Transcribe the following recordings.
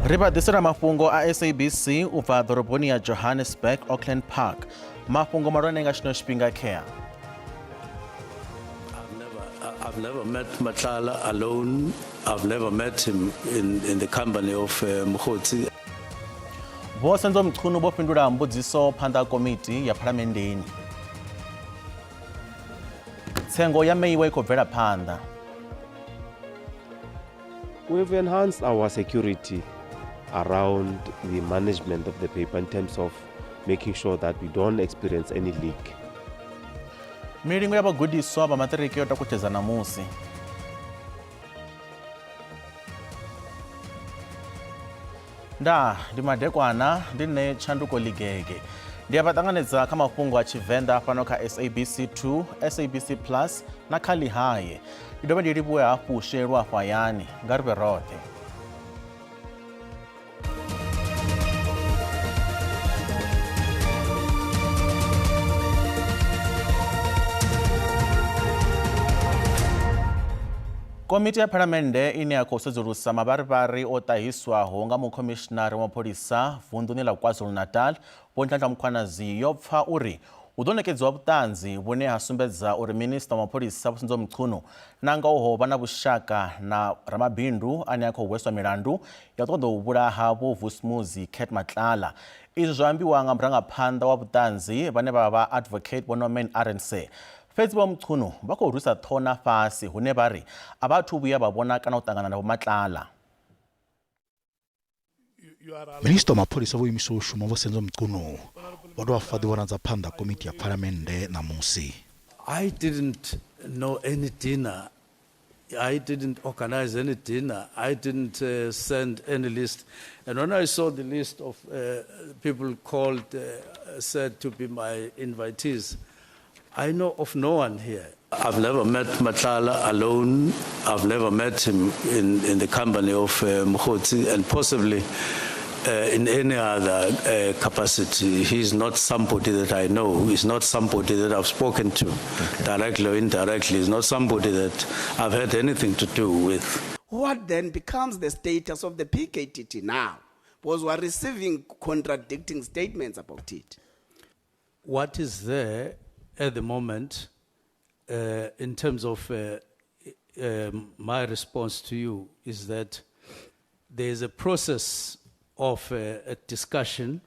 Ri vha ḓisela mafhungo a SABC u bva ḓoroboni ya Johannesburg, Auckland Park. Mafhungo mahulwane nga tshino tshifhinga khea. I've never met Matlala alone. I've never met him in the company of Mkhotsi. Vho Senzo Mchunu vho fhindula mbudziso phanḓa ha komiti ya phalamenndeni. Tsengo ya Meiwa i khou bvela phanḓa. We've enhanced our security around the management of the paper in terms of making sure that we don't experience any leak. Milingo ya vhagudiswa vha maṱiriki yo takutshedza ṋamusi. Ndaa, ndi madekwana, ndi nṋe Tshanduko Ligege. Ndi a vha ṱanganedza kha mafhungo a Tshivenḓa fhano kha SABC 2, SABC Plus na kha Lihae. Ndi dovha ndi livhuwe hafhu Shelwa Fhayani. Nga ri vhe roṱhe. Komiti ya Phalamennde ine ya khou sedzulusa mavharivhari o ṱahiswaho nga mukhomishinari wa mapholisa vunḓuni ḽa KwaZulu-Natal Vho Nhlanhla Mkhwanazi yo pfa uri hu ḓo ṋekedziwa vhuṱanzi vhune ha sumbedza uri minisiṱa wa mapholisa Vho Senzo Mchunu na ngoho vha na vhushaka na ramabindu ane a khou hweswa milandu ya u ṱoḓa u vhulaha Vho Vusimuzi Cat Matlala. Izwi zwo ambiwa nga murangaphanḓa wa vhuṱanzi vhane vha vha Advocate Vho Norman Arendse. Fhedzi Vho Mchunu vha khou rwisa ṱhoho na fhasi hune vha ri a vha athu vhuya vha vhona kana u ṱangana na Vho Matlala. Minisiṱa wa mapholisa vho imiswa u shuma Vho Senzo Mchunu vho dovha fa ḓivhonadza phanḓa komiti ya phalamennde ṋamusi. I didn't know any dinner. I didn't organize any dinner. I didn't send any list. And when I saw the list of people called, said to be my invitees, I know of no one here. I've never met Matlala alone. I've never met him in the company of Mkhotsi and possibly in any other capacity. He's not somebody that I know. He's not somebody that I've spoken to, directly or indirectly. He's not somebody that I've had anything to do with. What then becomes the status of the PKTT now? Because we are receiving contradicting statements about it. What is there at the moment in terms of my response to you is that there is a process of a discussion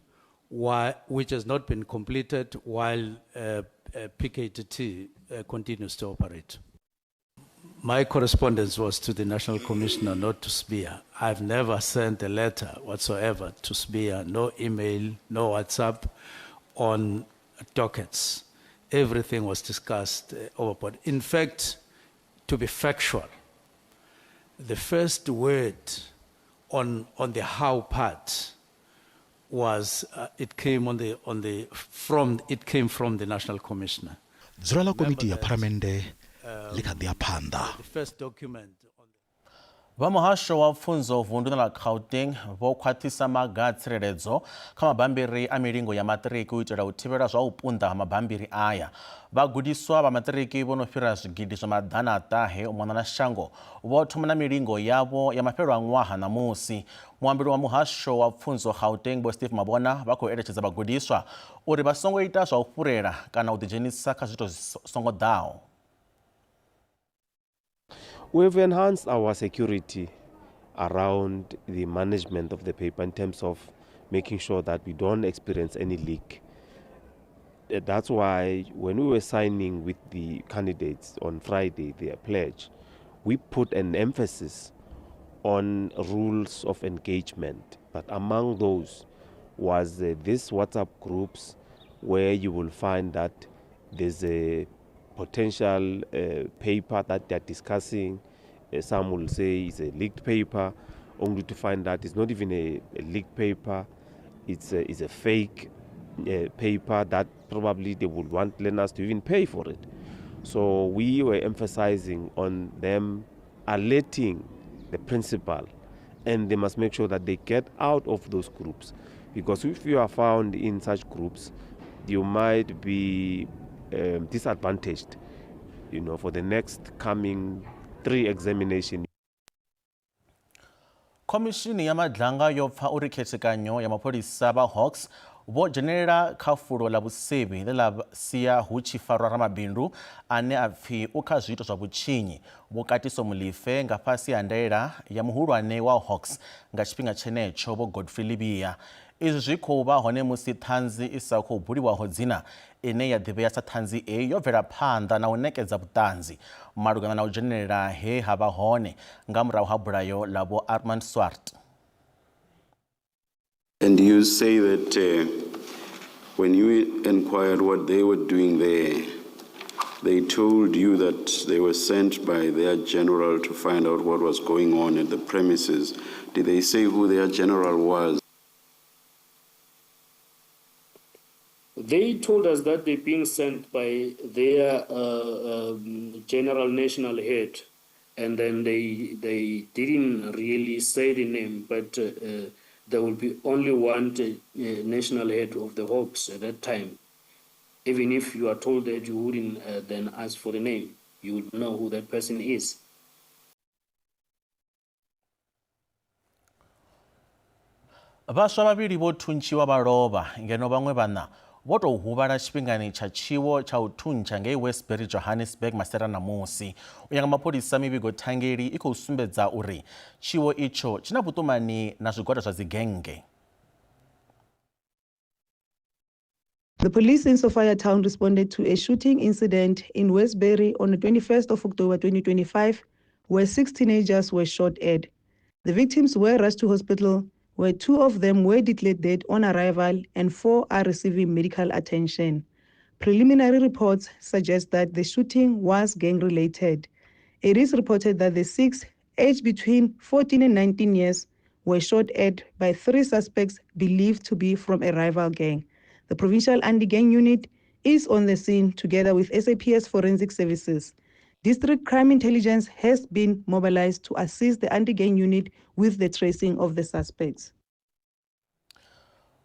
which has not been completed while PKTT continues to operate. My correspondence was to the National Commissioner, not to SBIA. I've never sent a letter whatsoever to SBIA, no email, no WhatsApp on dockets. Everything was discussed overboard. In fact, to be factual, the first word on the how part was it came on the on the from it came from the National Commissioner. Dzulo ḽa komiti ya phalamennde ḽi kha ḓi ya phanḓa. The first document. Vha muhasho wa pfunzo vunduni ḽa Gauteng vho khwaṱhisa maga a tsireledzo kha mabambiri a milingo ya maṱiriki u itela u thivhela zwa u punḓa ha mabambiri aya. Vhagudiswa vha maṱiriki vho no fhira zwigidi zwa 500 u mona na shango vho thoma na milingo yavho ya mafhelo a ṅwaha ṋamusi. Muambeli wa muhasho wa pfunzo Gauteng Vho Steve Mabona vha khou eletshedza vhagudiswa uri vha songo ita zwa u fhurela kana u ḓidzhenisa kha zwiito zwi songo ḓaho. We've enhanced our security around the management of the paper in terms of making sure that we don't experience any leak. That's why when we were signing with the candidates on Friday, their pledge, we put an emphasis on rules of engagement. But among those was this WhatsApp groups where you will find that there's a potential paper that they're discussing. Some will say it's a leaked paper, only to find that it's not even a leaked paper. It's a fake paper that probably they would want learners to even pay for it. So we were emphasizing on them alerting the principal, and they must make sure that they get out of those groups, because if you are found in such groups, you might be disadvantaged, you know, for the next coming 3 examinations. Khomishini ya Madlanga yo pfa uri khethekanyo ya mapholisa vha Hawks vho dzhenelela kha fulo ḽa vhusevhi ḽe ḽa sia hu tshi farwa ramabindu ane a pfi u kha zwiito zwa vhutshinyi Vho Katiso Molefe nga fhasi ha ndaela ya muhulwane wa Hawks nga tshifhinga tshenetsho Vho Godfrey Livhiya. Izwi zwi khou vha hone musi ṱhanzi i sa khou buliwaho dzina ine ya ḓivhea sa Ṱhanzi A yo bvela phanḓa na u ṋekedza vhuṱanzi malugana na u dzhenelela he ha vha hone nga murahu ha bulayo ḽa Vho Armand Swart. And you say that when you inquired what they were doing there, they told you that they were sent by their general to find out what was going on at the premises. Did they say who their general was? They told us that they're being sent by their general national head, and then they didn't really say the name, but there will be only one national head of the Hawks at that time. Even if you are told that, you wouldn't then ask for the name. You would know who that person is. Vhaswa vhavhili vho thuntshiwa vha lovha ngeno vhaṅwe vhaṋa vho tou huvhala tshifhingani tsha tshiwo tsha u thuntsha ngei Westbury, Johannesburg masera ṋamusi. U ya nga mapholisa, mivhigo thangeli i khou sumbedza uri tshiwo itsho tshi na vhuṱumani na zwigwada zwa dzigennge. The police in Sophiatown responded to a shooting incident in Westbury on the 21st of October 2025, where 6 teenagers were shot at. The victims were rushed to hospital, where 2 of them were declared dead on arrival and 4 are receiving medical attention. Preliminary reports suggest that the shooting was gang-related. It is reported that the 6, aged between 14 and 19 years, were shot at by 3 suspects believed to be from a rival gang. The Provincial Anti-Gang Unit is on the scene together with SAPS Forensic Services. District Crime Intelligence has been mobilized to assist the anti-gang unit with the tracing of the suspects.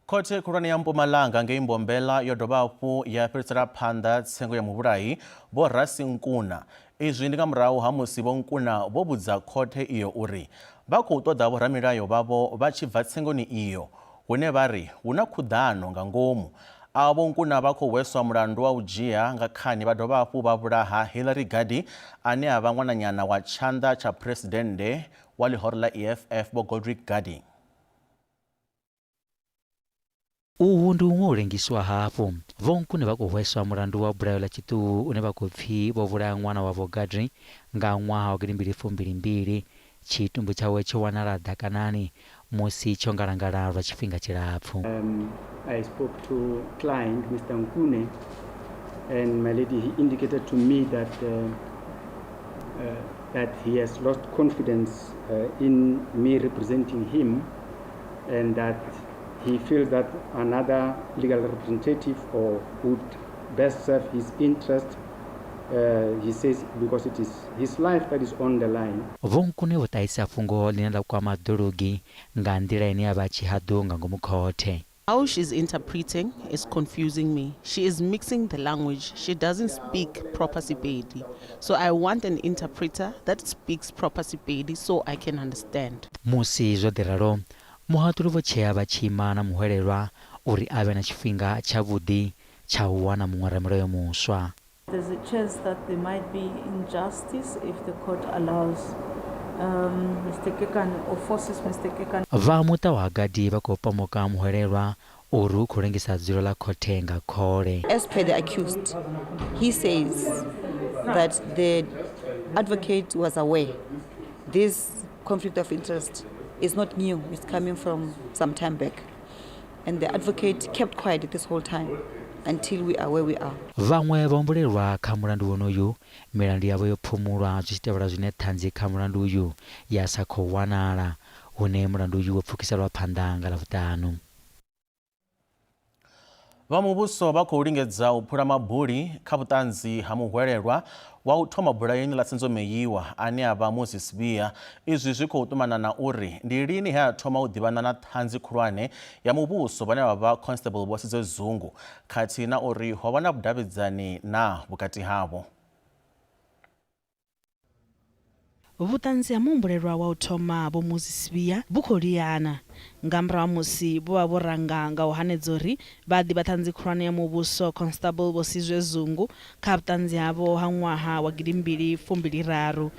Khothe khulwane ya Mpumalanga ngei Mbombela yo dovha hafhu ya fhirisela phanḓa tsengo ya muvhulahi Vho Rasi Nkuna. Izwi ndi nga murahu ha musi Vho Nkuna vho vhudza khothe iyo uri vha khou ṱoḓa vhoramilayo vhavho vha tshi bva tsengoni iyo, hune vha ri hu na khuḓano nga ngomu. Avho Vho Nkuna vha khou hweswa mulandu wa u dzhia nga khani vha dovha hafhu vha vhulaha Hillary Gardee ane a vha ṅwananyana wa tshanḓa tsha phresidennde wa ḽihoro ḽa EFF Vho Godric Gardee. Uhu ndi huṅwe u lengiswa hafhu. Vho Nkune vha khou hweswa mulandu wa bulayo ḽa tshiṱuhu une vha khou pfi vho vhulaya ṅwana wa Vho Gardee nga ṅwaha wa gidimbili fumbili mbili. Tshitumbu tshawe tsho wanala ḓakanani musi tsho ngalangala lwa tshifhinga tshilapfu. I spoke to client Mr. Nkune, and my lady, he indicated to me that that he has lost confidence in me representing him, and that he feels that another legal representative or would best serve his interest. He says because it is his life that is on the line. Vho Nkune vho ṱahisa fhungo ḽine ḽa kwama Ḓologi nga nḓila ine ya vha tshihaḓu nga ngomu khothe. How she's interpreting is confusing me. She is mixing the language. She doesn't speak proper Sepedi. So I want an interpreter that speaks proper Sepedi so I can understand. Musi zwo ḓi ralo, muhaṱuli vho tshea vha tshi ima na muhwelelwa uri a vhe na tshifhinga tshavhuḓi tsha u wana muṅwe ramilayo muswa. There's a chance that there might be injustice if the court allows Mr. Kekana or forces Mr. Kekana. Vha muṱa wa Gadi vha khou pomoka muhwelelwa uri u khou lengisa dzulo ḽa khothe nga khole. As per the accused, he says that the advocate was aware this conflict of interest is not new, it's coming from some time back. And the advocate kept quiet this whole time until we are where we are. Vhaṅwe vhahumbulelwa kha mulandu wonoyu, milandu yavho yo phumulwa zwi tshi tevhela zwine ṱhanzi kha mulandu uyu ya sa khou wanala, hune mulandu uyu wo pfukiselwa phanḓa nga Ḽavhuṱanu. Vha muvhuso vha khou lingedza u phula mabuli kha vhuṱanzi ha muhwelelwa wa u thoma bulayoni ḽa Senzo Meyiwa ane a vha Moses Sibiya. Izwi zwi khou ṱumana na uri ndi lini he a thoma u ḓivhana na ṱhanzi khulwane ya muvhuso vhane vha vha Constable Vho Sizwe Zungu, khathihi na uri ho vha na vhudavhidzani na vhukati havho. Vhuṱanzi ha muhumbulelwa wa u thoma Vho Muzi Sibiya vhu khou liana nga murahu ha musi vho vha vho ranga nga u hanedza uri vha a ḓivha ṱhanzi khulwane ya muvhuso Constable Vho Sizwe Zungu kha vhuṱanzi havho ha ṅwaha wa gidimbili fumbili raru.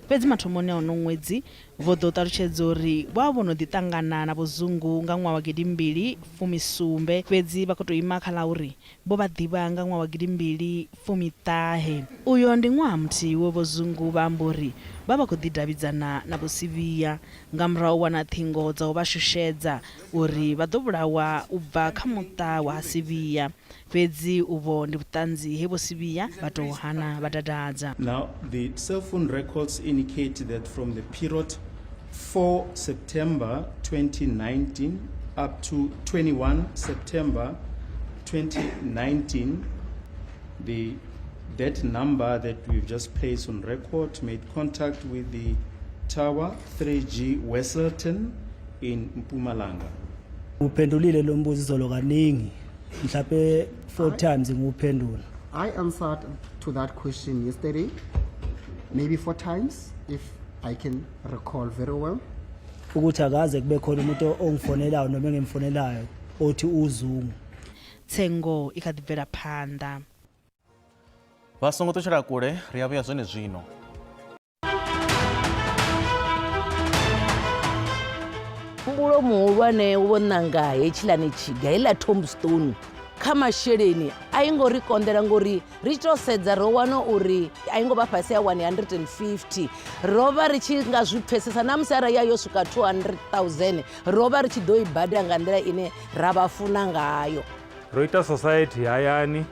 Fhedzi mathomoni a uno ṅwedzi vho ḓou ṱalutshedza uri vho vha vho no ḓi ṱangana na Vho Zungu nga ṅwaha wa gidimbili fumi sumbe fhedzi vha khou tou ima kha ḽa uri vho vha ḓivha nga ṅwaha wa gidimbili fumi ṱahe. Uyo ndi ṅwaha muthihi we Vho Zungu vha amba uri vha vha khou ḓi davhidzana na Vho Sibiya nga murahu u wana ṱhingo dza u vha shushedza uri vha ḓo vhulawa u bva kha muṱa wa ha Sibiya. Fhedzi uvho ndi vhuṱanzi he Vho Sibiya vha tou hana vha dadadza. Now, the cell phone records indicate that from the period 4 September 2019 up to 21 September 2019, the that number that we've just placed on record made contact with the Tower 3G Wesselton in Mpumalanga. Uphendulile lo mbuzo izolo kaningi mhlawumbe four times ngiwuphendula. I answered to that question yesterday, maybe four times, if I can recall very well. Ukuthi akaze kube khona umuntu ongifonelayo noma engimfonelayo othi uZungu. Tsengo i kha ḓi bvela phanḓa. Vha songo ṱutshela kule, ri a vhuya zwenezwino. Muhumbulo muhulwane wo ṋanga hetshiḽani tshiga heiḽa tombstone kha masheleni a i ngo ri konḓela ngori ri tshi tou sedza ro wana uri a i ngo vha fhasi ya 150 ro vha ri tshi nga zwi pfesesa na musi arali ya yo swika 200,000 ro vha ri tshi ḓo i badela nga nḓila ine ra vha funa ngayo. Ro ita society hayani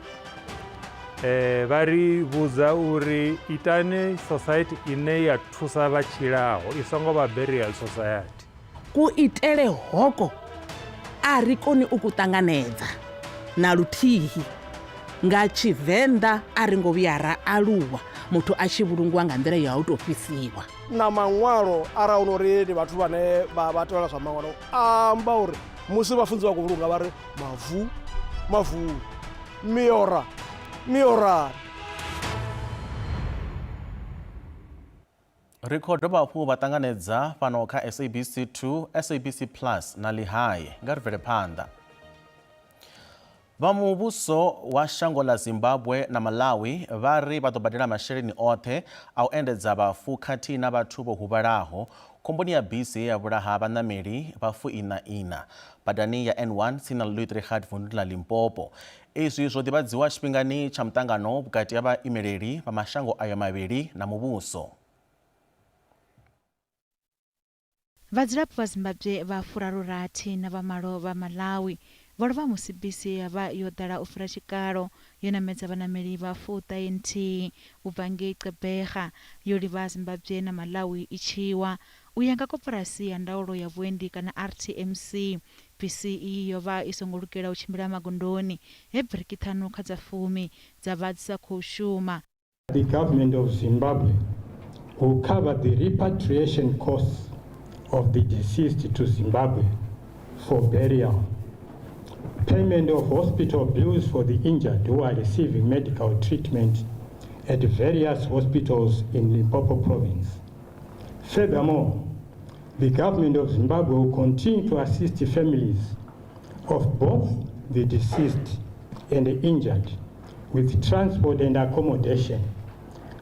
vha ri vhudza uri itani society ine ya thusa vha tshilaho i songo vha burial society. Kuitele hoko a ri koni u ku ṱanganedza na luthihi. Nga Tshivenḓa a ri ngo vhuya ra aluwa muthu a tshi vhulungiwa nga nḓila ya u tou fhisiwa. Na maṅwalo arali hu uri ndi vhathu vhane vha tevhela zwa maṅwalo a amba uri musi vhafunzi vha khou vhulunga vha ri mavu mavu miora miorani. Ri khou dovha hafhu vha ṱanganedza fhano kha SABC 2, SABC Plus na Lihae. Nga ri bvele phanḓa. Vha muvhuso wa shango ḽa Zimbabwe na Malawi vha ri vha ḓo badela masheleni oṱhe a u endedza vhafu khathihi na vhathu vho huvhalaho khomboni ya bisi ye ya vhulaha vhaṋameli vha 44 badani ya N1 tsini na Luitrigat vunḓuni ḽa Limpopo. Izwi zwo ḓivhadziwa tshifhingani tsha muṱangano vhukati ha vhaimeleli vha mashango ayo mavhili na muvhuso. Vhadzulapo vha Zimbabwe vha 36 na vha malo vha Malawi vho lovha musi bisi ya vha yo ḓala u fhira tshikalo yo namedza vhanameli vha 91 u bva ngei Gqeberha yo livha Zimbabwe na Malawi i tshi wa. U ya nga koporasi ya ndaulo ya vhuendi kana RTMC, bisi iyi yo vha i songo lugela u tshimbila magondoni he biriki ṱhanu kha dza fumi dza vha dzi sa khou shuma. The government of Zimbabwe will cover the repatriation costs of the deceased to Zimbabwe for burial, payment of hospital bills for the injured who are receiving medical treatment at various hospitals in Limpopo province. Furthermore, the government of Zimbabwe will continue to assist families of both the deceased and the injured with transport and accommodation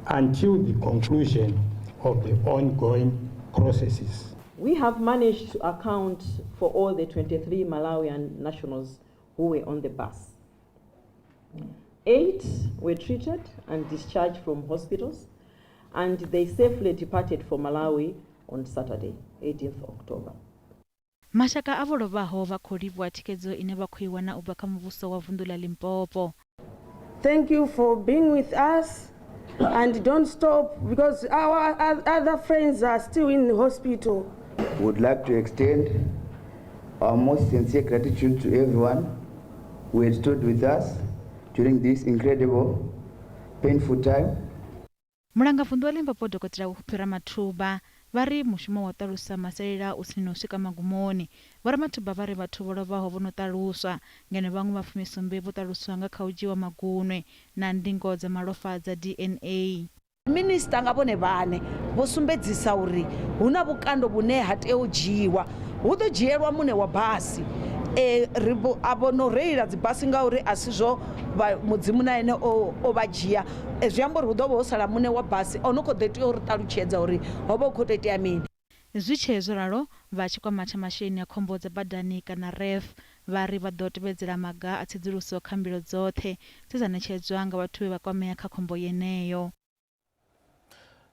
until the conclusion of the ongoing processes. We have managed to account for all the 23 Malawian nationals who were on the bus. 8 were treated and discharged from hospitals, and they safely departed for Malawi on Saturday, 18th October. Mashaka a vho lovhaho vha khou livhuwa thikhedzo ine vha khou i wana u bva kha muvhuso wa vunḓu ḽa Limpopo. Thank you for being with us, and don't stop because our other friends are still in the hospital. We would like to extend our most sincere gratitude to everyone who has stood with us during this incredible, painful time. Mulangavunḓu wa Limpopo Dokotela Vho Phophi Ramathuba vha ri mushumo wa u ṱalusa masalela u tsini na u swika magumoni. Vho Ramathuba vha ri vhathu vho lovhaho vho no ṱaluswa, ngeno vhaṅwe vha 17 vho ṱaluswa nga kha u dzhiiwa magunwe na ndingo dza malofha dza DNA. Minisiṱa nga vhone vhaṋe vho sumbedzisa uri hu na vhukando vhune ha tea u dzhiiwa, hu ḓo dzhielwa muṋe wa basi ri a vho no reila dzi basi ngauri a si zwo vha mudzimu na ene o vha dzhia, zwi amba uri hu ḓo vha ho sala muṋe wa basi o no khou ḓo tea u ri ṱalutshedza uri ho vha hu khou tou itea mini. Zwi tshee zwo ralo, vha tshikwama tsha masheleni a khombo dza badani kana RAF vha ri vha ḓo tevhedzela maga a tsedzuluso kha mbilo dzoṱhe dze dza ṋetshedzwa nga vhathu vhe vha kwamea kha khombo yeneyo.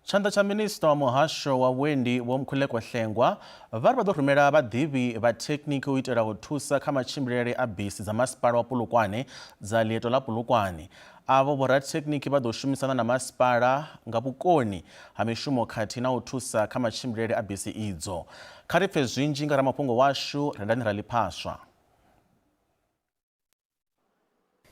Tshanḓa tsha minisiṱa wa muhasho wa vhuendi Vho Mkhuleko Hlengwa vha ri vha ḓo rumela vhaḓivhi vha thekhiniki u itela u thusa kha matshimbilele a bisi dza masipala wa Polokwane dza ḽieto ḽa Polokwane. Avho vhorathekhiniki vha ḓo shumisana na masipala nga vhukoni ha mishumo khathihi na u thusa kha matshimbilele a bisi idzo. Kha ri pfe zwinzhi nga ramafhungo washu Rendani Raliphaswa.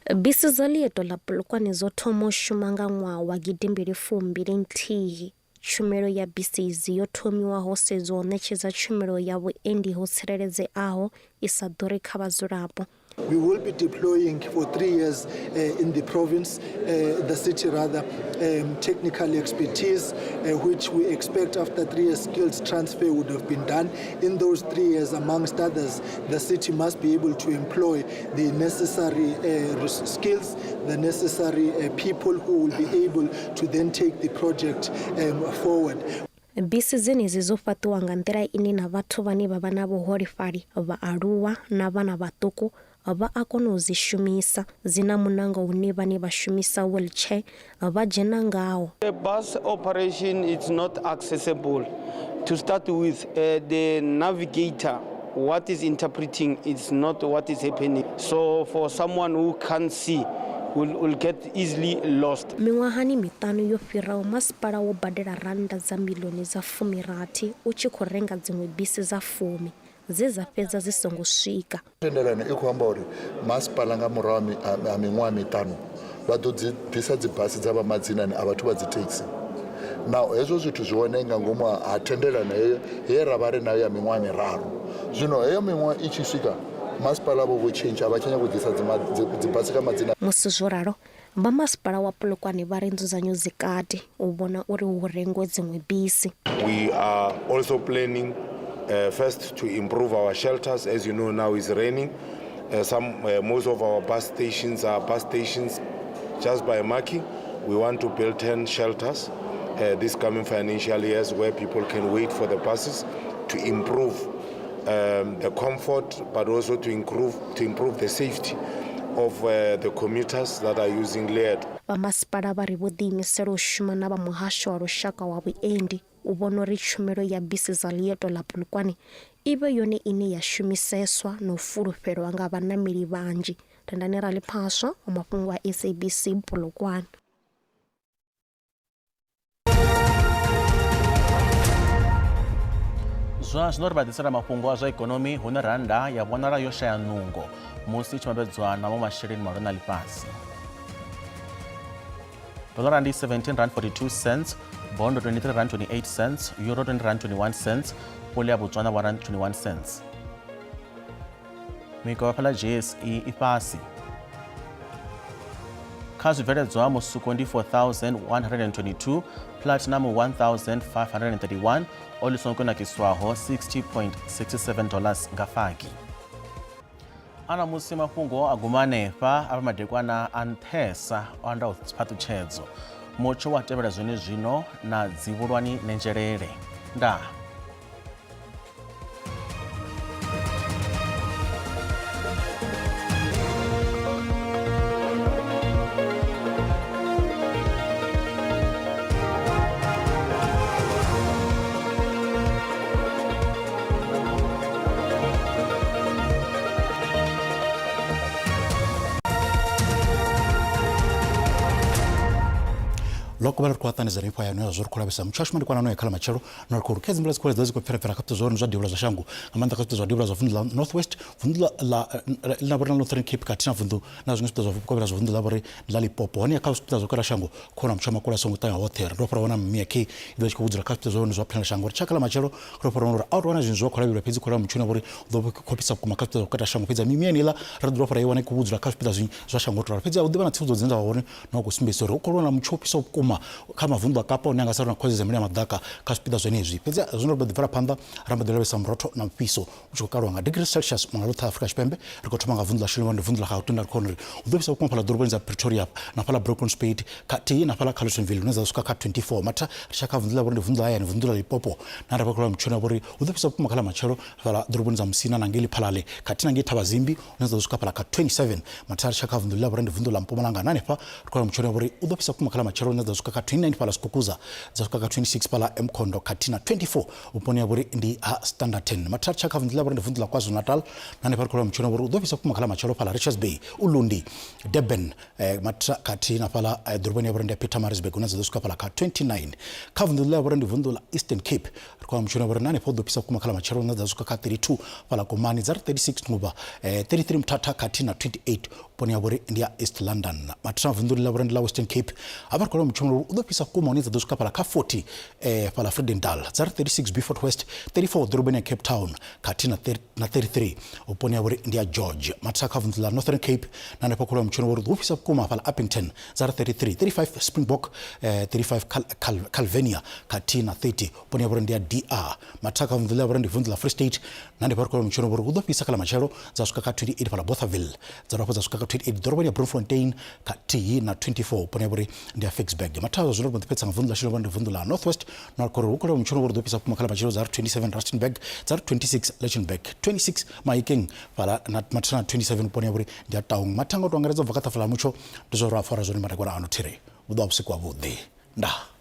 Bisi dza ḽieto ḽa Polokwane dzo thoma u shuma nga ṅwaha wa gidimbili fumbili nthihi. Tshumelo ya bisi idzi yo thomiwa ho sedzwa u ṋetshedza tshumelo ya vhuendi ho tsireledzeaho i sa ḓuri kha vhadzulapo. We will be deploying for 3 years in the province, the city rather, technical expertise, which we expect after 3 years skills transfer would have been done. In those 3 years, amongst others, the city must be able to employ the necessary skills, the necessary people who will be able to then take the project forward. Bisi dzenedzi dzo fhaṱiwa nga nḓila ine na vhathu vhane vha vha na vhuholefhali, vhaaluwa na vhana vhaṱuku vha a kona u dzi shumisa. Dzi na munango une vhane vha shumisa wheelchair vha dzhena ngawo. The bus operation is not accessible. To start with, the navigator, what is interpreting is not what is happening. So for someone who can't see, will get easily lost. Miṅwahani miṱanu yo fhiraho, masipala wo badela rannda dza miḽioni dza 60 u tshi khou renga dziṅwe bisi dza 10 dze dza fhedza dzi songo swika. Thendelano i khou amba uri masipala nga murahu ha miṅwaha miṱanu vha ḓo ḓisa dzibasi dza vha madzinani a vhathu vha dzi taxi. Now hezwo zwithu zwi hone nga ngomu ha thendelano heyo ye ra vha ri nayo ya miṅwaha miraru. Zwino heyo miṅwaha i tshi swika masipala vho vho tshentsha, a vha tsha nyanga u ḓisa dzibasi kha madzina. Musi zwo ralo, vha masipala wa Polokwane vha ri nzudzanyo dzi kati u vhona uri hu rengwe dziṅwe bisi. We are also planning first to improve our shelters. As you know, now it's raining. Most of our bus stations are bus stations just by marking. We want to build 10 shelters this coming financial years where people can wait for the buses, to improve the comfort, but also to improve the safety of the commuters that are using Leeto. Vha masipala vha ri vho ḓiimisela u shuma na vha muhasho wa lushaka wa vhuendi u vhona uri tshumelo ya bisi dza ḽieto ḽa Polokwane i vhe yone ine ya shumiseswa na u fulufhelwa nga vhanameli vhanzhi. Tendani Raliphaswa wa mafhungo a SABC Polokwane. Zwa zwino ri vha ḓisela mafhungo a zwa ikonomi hune rannda ya vhonala yo shaya nungo musi i tshi vhambedzwa na maṅwe masheleni mahulwane a ḽifhasi. Dollar ndi 17 rand 42 cents, bondo 23 rand 28 cents, euro 20 rand 21 cents, pole ya Botswana 1 rand 21 cents. Mikovhe fhala JSE i fhasi. Kha zwibveledzwa musuku ndi 4122, platinum 1531, o ḽi songo kunakiswaho $60.67 nga fagi. Ana musi mafhungo a guma hanefha a vha madekwana a nṱhesa o andaho phaṱhutshedzo. Mutsho wa tevhela zwone zwino na dzivhulwani nenzhelele. Ndaa. Lokobela ri khou ṱanedza ri fha ya zwo ri khou lavhesa mutsho ashu madekwana ano ya khala matshelo na ri khou ri khedzi mvula dzi khou dzi khou pfela kha zwa zwa devhula zwa shango nga maanḓa kha zwa devhula zwa vunḓu ḽa North West, vunḓu ḽa ḽa vhori Northern Cape khathihi na vunḓu na zwiṅwe zwipiḓa zwa vhukovhela zwa vunḓu ḽa vhori ḽa Limpopo. Hone kha zwipiḓa zwa vhukovhela shango khou na mutsho wa makole a songo ṱangana hoṱhe ri ḓo fhira wana Mia K i ḓo tshi khou vhudzula kha zwipiḓa zwa hone zwa phalala shango uri tshakha ḽa matshelo ri fhira uri a u tou wana zwinzhi zwa khou lavhelelwa fhedzi khou lavha mutsho une vhori u ḓo khou fhisa vhukuma kha zwipiḓa zwa vhukati ha shango fhedzi mimia yeneiḽa ri ḓo fhira i wana i khou vhudzula kha zwipiḓa zwinzhi zwa shango tou ralo fhedzi a hu ḓivha na tsivhudzo dzine dza vha hone na u khou sumbedzisa uri hu khou lwa na mutsho u fhisa vhukuma. vhukuma kha mavunḓu a Kapa hune a nga sa na khozi dza mililo ya maḓaka kha zwipiḓa zwenezwi. Fhedzi zwino ri ḓo ḓi bvela phanḓa ra mbo ḓi lavhelesa murotho na mufhiso u tshi khou kalwa nga degrees Celsius muṅwe ḽoṱhe Afrika Tshipembe. Ri khou thoma nga vunḓu ḽashu ḽine ndi vunḓu ḽa Gauteng ri khou uri hu ḓo fhisa vhukuma fhaḽa ḓoroboni dza Pretoria na fhaḽa Bronkhorstspruit khathihi na fhaḽa Carltonville hune dza swika kha 24. Matha ri tsha kha vunḓu ḽa vhori ndi vunḓu ḽa hayani vunḓu ḽa Limpopo na ra vha khou mutshoni wa vhori hu ḓo fhisa vhukuma kha ḽa matshelo fhaḽa ḓoroboni dza Musina na ngei Lephalale khathihi na ngei Thabazimbi hune dza ḓo swika fhaḽa kha 27. Matha ri tsha kha vunḓu ḽa vhori ndi vunḓu ḽa Mpumalanga na hanefha ri khou mutshoni wa vhori u ḓo fhisa vhukuma kha ḽa matshelo hune dza swika kha 29 fhaḽa Skukuza dza swika kha 26 fhaḽa Mkhondo khathihi na 24 vhuponi ha vhori ndi ha Standerton. Matha ri tsha kha vunḓu ḽa vhori ndi vunḓu ḽa KwaZulu-Natal na hanefha ri khou mutshoni wa vhori u ḓo fhisa vhukuma kha ḽa matshelo fhaḽa Richards Bay, Ulundi, Durban matha khathihi na fhaḽa ḓoroboni ya vhori ndi ya Pietermaritzburg hune dza ḓo swika fhaḽa kha 29. Kha vunḓu ḽa vhori ndi vunḓu ḽa Eastern Cape ri khou mutshoni wa vhori na hanefha u ḓo fhisa vhukuma kha ḽa matshelo hune dza swika kha 32 fhaḽa Komani, dza ri 36 Nxuba, 33 Mthatha khathihi na 28 vhuponi ha vhori ndi ya East London. Mathina vunḓu ḽa vhori ndi ḽa Western Cape hafha ri khou mutshoni u ḓo fhisa vhukuma hune dza ḓo swika fhaḽa kha 40 fhaḽa Vredendal, dza ri 36 Beaufort West, 34 ḓoroboni ya Cape Town khathihi na 33 vhuponi ha vhori ndi ya George. Mathina kha vunḓu ḽa Northern Cape na hanefha khou mutshoni vhori u ḓo fhisa vhukuma fhaḽa Upington, dza ri 33, 35 Springbok, 35 Calvinia khathihi na 30 vhuponi ha vhori ndi ya DR. Mathina kha vunḓu ḽa vhori ndi vunḓu ḽa Free State na hanefha ri khou mutshoni vhori hu ḓo fhisa kha ḽa matshelo dza swika kha 28 fhaḽa Bothaville, dza dovha hafhu dza swika kha 28 ḓoroboni ya Bloemfontein khathihi na 24 vhuponi ha vhori ndi ya Ficksburg. Mathina zwino ri mbo ḓi fhedza nga vunḓu ḽashu ḽine ndi vunḓu ḽa North West na ri khou ri hu khou mutshoni vhori ḓo fhisa vhukuma kha ḽa matshelo dza ri 27 Rustenburg, dza ri 26 Lichtenburg, 26 Mahikeng fhaḽa na mathina 27 vhuponi ha vhori ndi ya Taung. Mathina nga u tou angaredza u bva kha ṱafula ḽa mutsho ndi zwo ro a fara zwone madekwana ano thiri. Vhu ḓo vha vhusiku havhuḓi. Ndaa.